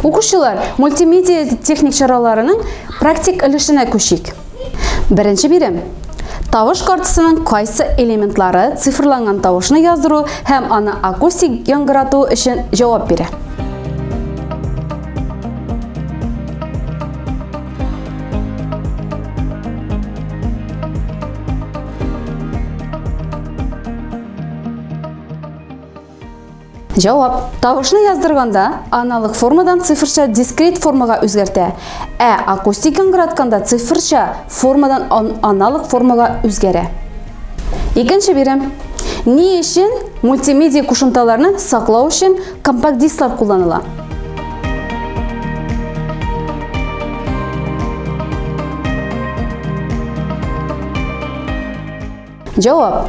Укучылар, мультимедиа техник чараларының практик өлешенә күчик. Беренче бирем. Тавыш картасының кайсы элементлары цифрланган тавышны яздыру һәм аны акустик яңгырату өчен җавап бирә? Җавап. Тавышны яздырганда аналог формадан цифрча дискрет формага үзгәртә, ә акустик яңгыратканда цифрча формадан аналог формага үзгәрә. Икенче бирем. Ни өчен мультимедиа кушымталарны саклау өчен компакт-дисклар кулланыла? Җавап.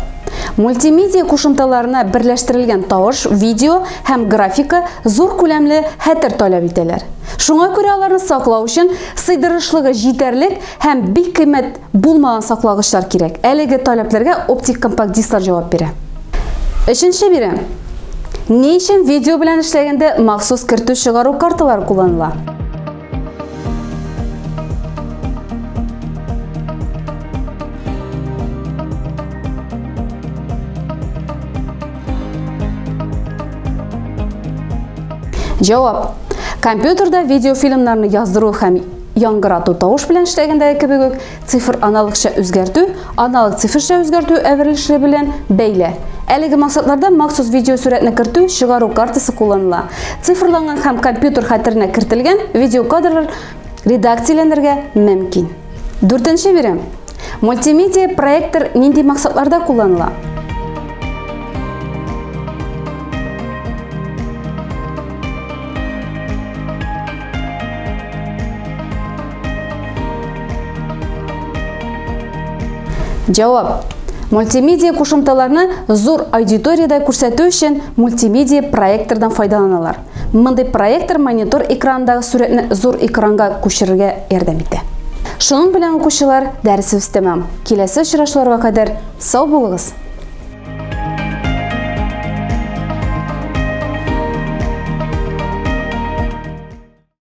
Мультимедиа кушымталарына берләштерелгән тавыш, видео һәм графика зур күләмле хәтер таләп итәләр. Шуңа күрә аларны саклау өчен сыйдырышлыгы җитәрлек һәм бик кыйммәт булмаган саклагычлар кирәк. Әлеге таләпләргә оптик компакт-дисклар җавап бирә. Өченче бирем. Ни өчен видео белән эшләгәндә махсус кертү-чыгару карталары кулланыла? Җавап. Компьютерда видеофильмнарны яздыру һәм яңгырату тавыш белән эшләгәндәге кебек үк цифр аналогча үзгәртү, аналог цифрча үзгәртү әверелеше белән бәйле. Әлеге максатларда махсус видеосурәтне кертү, чыгару картасы кулланыла. Цифрланган һәм компьютер хәтеренә кертелгән видеокадрлар редакцияләнергә мөмкин. Дүртенче бирем. Мультимедиа проектор нинди максатларда кулланыла? Җавап. Мультимедиа кушымталарны зур аудиториядә күрсәтү өчен мультимедиа проектордан файдаланалар. Мондый проектор монитор экранындагы сурәтне зур экранга күчерергә ярдәм итә. Шуның белән укучылар, дәресебез тәмам. Киләсе очрашуларга кадәр сау булыгыз!